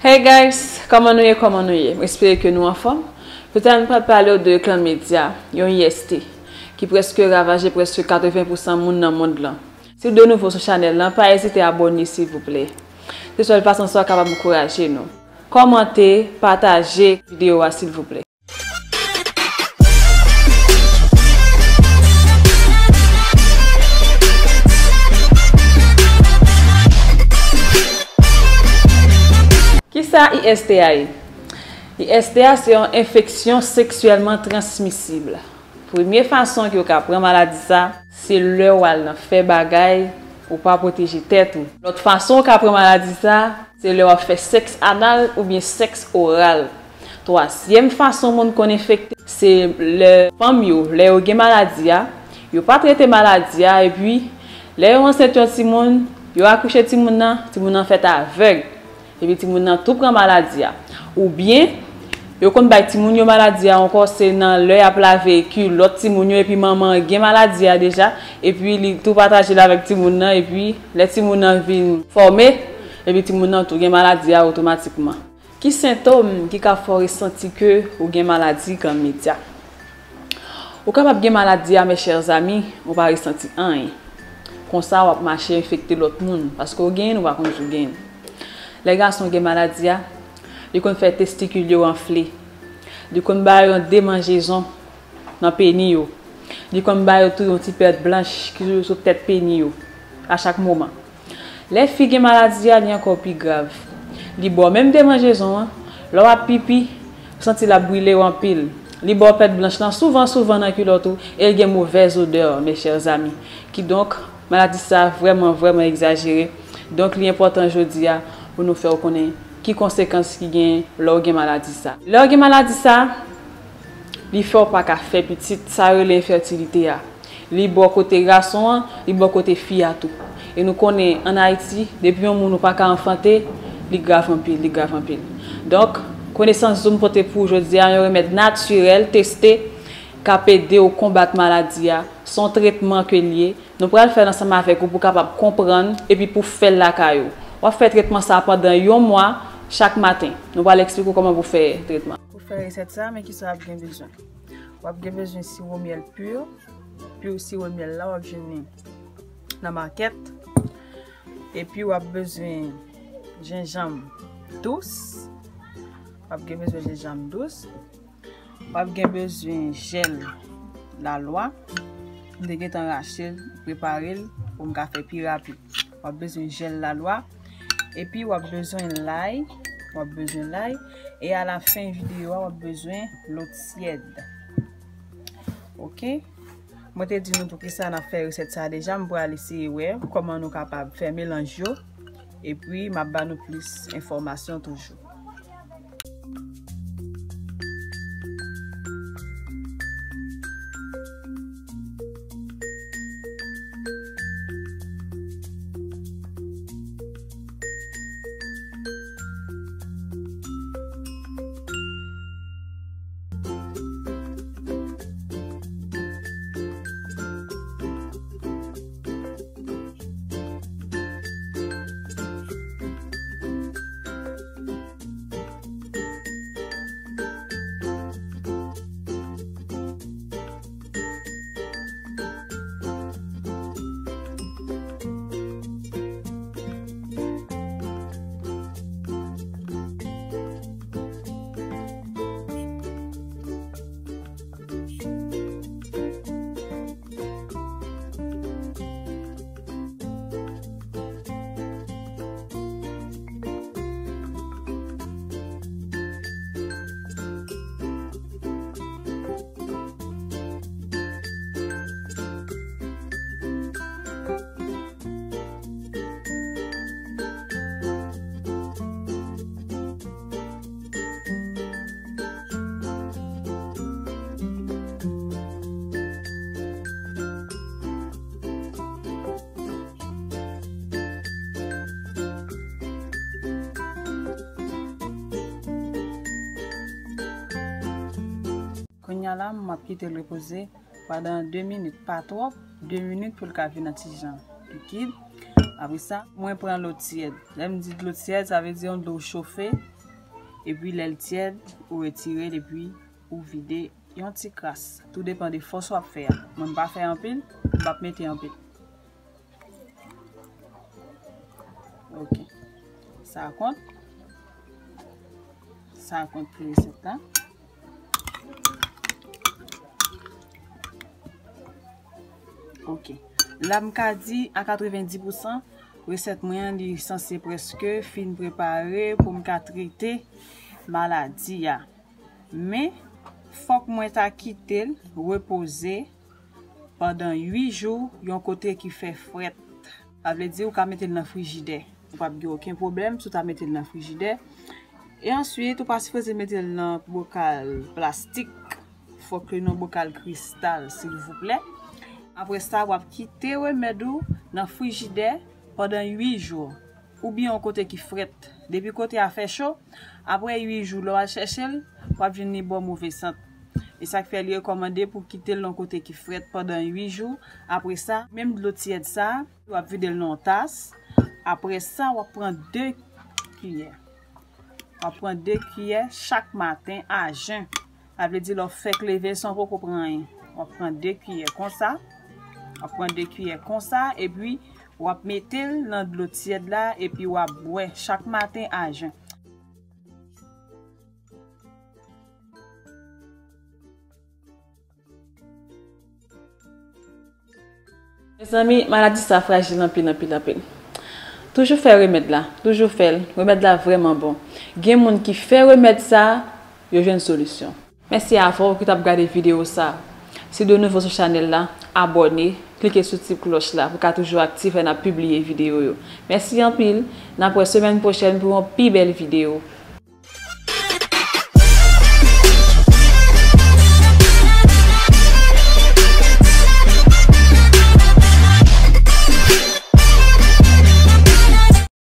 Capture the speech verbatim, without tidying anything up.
Hey guys, kòman nou ye, kòman nou ye? M espere ke nou anfòm. Jodi a nou pral pale w de klamedya, yon I S T, ki prèske ravaje prèske katreven pousan moun nan mond lan. Si w de nouvo sou chanèl lan, pa ezite abòne silvouplè. Se sèl fason sa w kapab ankouraje nou. Kòmante, pataje videyo a silvouplè. Kisa I S T a ye? I S T a se yon enfeksyon seksyèlman transmisib. Premye fason ke w ka pran maladi sa, se lè w al nan fè bagay, ou pa pwoteje tèt ou. Lòt fason w ka pran maladi sa, se lè w ap fè sèks anal oubyen sèks oral. Twazyèm fason moun konn enfekte, se lè fanm yo, lè yo gen maladi a, yo pa trete maladi a, epi lè yo ansent yon timoun, yo akouche timoun nan, timoun nan fèt avèg. Epi timoun nan tou pran maladi a. Oubyen, yo konn bay timoun yo maladi a ankò, se nan lè y ap lave kilòt timoun yo, epi manman an gen maladi a deja, epi li tou pataje l avèk timoun nan, epi lè timoun nan vin fòme, epi timoun nan tou gen maladi a otomatikman. Ki sentòm ki ka fè w resanti ke ou gen maladi klamedya? Ou kapab gen maladi a, mes chers amis, ou pa resanti anyen. Konsa, w ap mache enfekte lòt moun, paske w genyen l, ou pa konn si w genyen l. Lè gason gen maladi a, li konn fè testikil yo anfle. Li konn ba yo yon demanjezon nan peni yo. Li konn ba yo tou yon ti pèt blanch ki toujou sou tèt peni yo, a chak moman. Lè fi gen maladi a, li ankò pi grav. Li ba w menm demanjezon an, lè w ap pipi, ou santi l ap brile w anpil. Li ba w pèt blanch lan souvan, souvan nan kilòt ou, e l gen movèz odè, mes chers amis. Kidonk, maladi sa a vrèman, vrèman egzajere. Donk, li enpòtan jodi a pou nou fè w konnen ki konsekans ki gen lè w gen maladi sa a. Lè w gen maladi sa a, li fè w pa ka fè pitit, sa yo rele enfètilite a. Li bò kote gason an, li bò kote fi a tou. E nou konnen, ann Ayiti, depi yon moun ou pa ka anfante, li grav anpil, li grav anpil. Donk, konesans Zoom pote pou ou jodi a, yon remèd natirèl, teste, k ap ede w konbat maladi a. Se yon tretman ke l ye. Nou pral fè l ansanm avèk ou pou w kapab konprann epi pou w fè l lakay ou. W ap fè tretman sa a pandan yon mwa chak maten. Nou pral eksplike w kòman pou w fè tretman. Pou fè resèt sa a, men kisa w ap gen bezwen. W ap gen bezwen siwo myèl pur. Pur siwo myèl la, w ap jwenn li nan makèt. Epi w ap bezwen jenjanm dous. W ap gen bezwen jenjanm dous. W ap gen bezwen jèl lalwa. M te gentan rache l, prepare l pou m ka fè pi rapid. W ap bezwen jèl lalwa. Epi w ap bezwen lay. W ap bezwen lay. E alafen videyo a, w ap bezwen dlo tyèd. Oke? Mwen te di nou poukisa n ap fè resèt sa a deja. M pral eseye wè kòman nou kapab fè melanj yo. Epi, m ap ba nou plis enfòmasyon toujou. Kounye a la, m ap kite l repoze pandan de minit, pa twòp, de minit pou l ka vin yon ti jan likid. Apre sa, mwen pran dlo tyèd. Lè m di dlo tyèd, sa vle di yon dlo chofe. Epi lè l tyèd, ou retire l epi ou vide yon ti kras. Tou depann de fòs w ap fè a. Mwen m pa fè anpil, m p ap mete anpil. Ok. Sa kont. Sa kont pou resèt la. Ok. La m ka di a katrevenndis pousan, resèt mwen an li sanse prèske fin prepare pou m ka trete maladi a. Men, fòk mwen ta kite l repoze pandan uit jou yon kote ki fè frèt. Sa vle di ou ka mete l nan frijidè. Ou p ap gen okenn pwoblèm si w ta mete l nan frijidè. E answit, ou pa sipoze mete l nan bokal plastik. Fòk li nan bokal kristal, silvouplè. Apre sa, w ap kite remèd ou nan frijidè pandan uit jou, oubyen yon kote ki frèt. Depi kote a fè cho, apre uit jou, lè w al chèche l, w ap jwenn li ba w move sant. E sa k fè li rekòmande pou w kite l nan kote ki frèt pandan uit jou. Apre sa, menm dlo tyèd sa a, w ap vide l nan yon tas. Apre sa, w ap pran de kiyè. W ap pran de kiyè chak maten a jen. Sa vle di lè w fèk leve san w poko pran anyen. W ap pran de kiyè konsa. W ap pran de kiyè konsa, epi w ap mete l nan dlo tyèd la, epi w ap bwè chak maten a jen. Mezanmi, maladi sa frajil anpil, anpil, anpil. Toujou fè remèd la, toujou fè l. Remèd la vrèman bon. Gen moun ki fè remèd sa, yo jwenn solisyon. Mèsi avè w ki t ap gade videyo sa. Si w de nouvo sou chanèl la, abòne, klike sou ti klòch la pou w ka toujou aktif lè n ap pibliye videyo yo. Mèsi anpil, n ap wè semèn pwochèn pou yon pi bèl videyo.